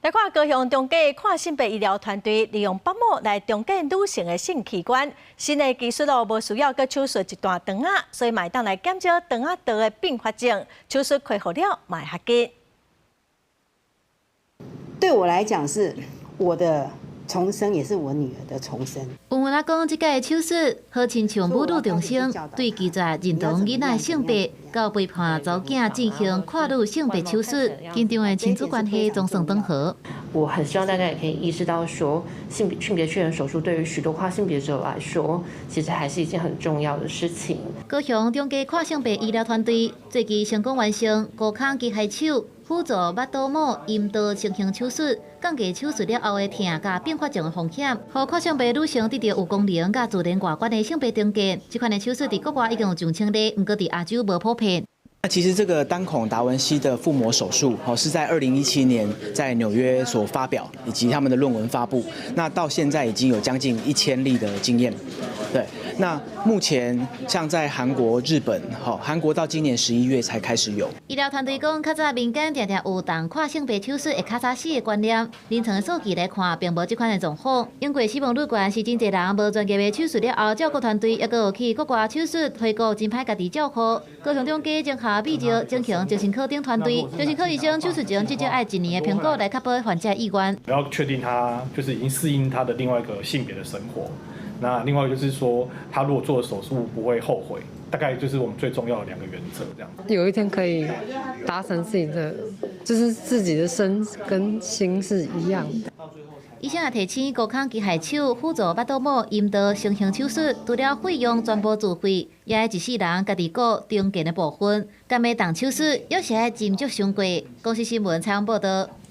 來看高雄中繼跨性別醫療團隊利用腹膜來重建女性的性器官，新的技術咯，無需要閣手術一段腸仔，所以嘛會當來減少腸仔道的併發症，手術恢復了嘛會較緊。對我來講是我的重生，也是我女兒的重生。有人講，這個手術好親像母女重生，對拒絕認同囡仔性別，到背叛查某囝進行跨女性別手術，緊張的親子關係總算轉好。我很希望大家也可以意識到，說性別確認手術對於許多跨性別者來說，其實還是一件很重要的事情。高雄中繼跨性別醫療團隊最近成功完成高空機械手輔助腹肚膜陰道成形手術，降低手術了後的疼佮併發症的風險，予跨性別女性得著有功能佮自然外觀的性別重建。這款的手術佇國外已經有上千例，毋過佇亞洲無普遍。那其實這個單孔達文西的腹膜手術，哦，是在2017年在紐約所發表，以及他們的論文發布。那到現在已經有將近1000例的經驗。對，那目前像在韓國、日本，哈，韓國到今年11月才開始有。醫療團隊講，較早民間定定有動跨性別手術會較早死的觀念，臨床數據來看，並無這款的狀況。英國死亡率懸是真濟人無專業的手術了後，照顧團隊猶閣有去國外手術，回國真歹家己照顧。高雄中繼整合美石、整形、精神科等團隊，精神科醫生手術前至少愛一年的評估來確保患者意願。要確定他就是已經適應他的另外一個性別的生活。那另外就是說，他如果做了手術不會後悔，大概就是我們最重要的兩個原則。這樣。有一天可以達成自己的，就是自己的身跟心是一樣的。醫生也提醒，高空機械手輔助腹肚膜陰道成形手術，除了費用全部自費，也愛一世人家己顧重建的部分。敢欲動手術，猶是愛斟酌想過。公視新聞採訪報導。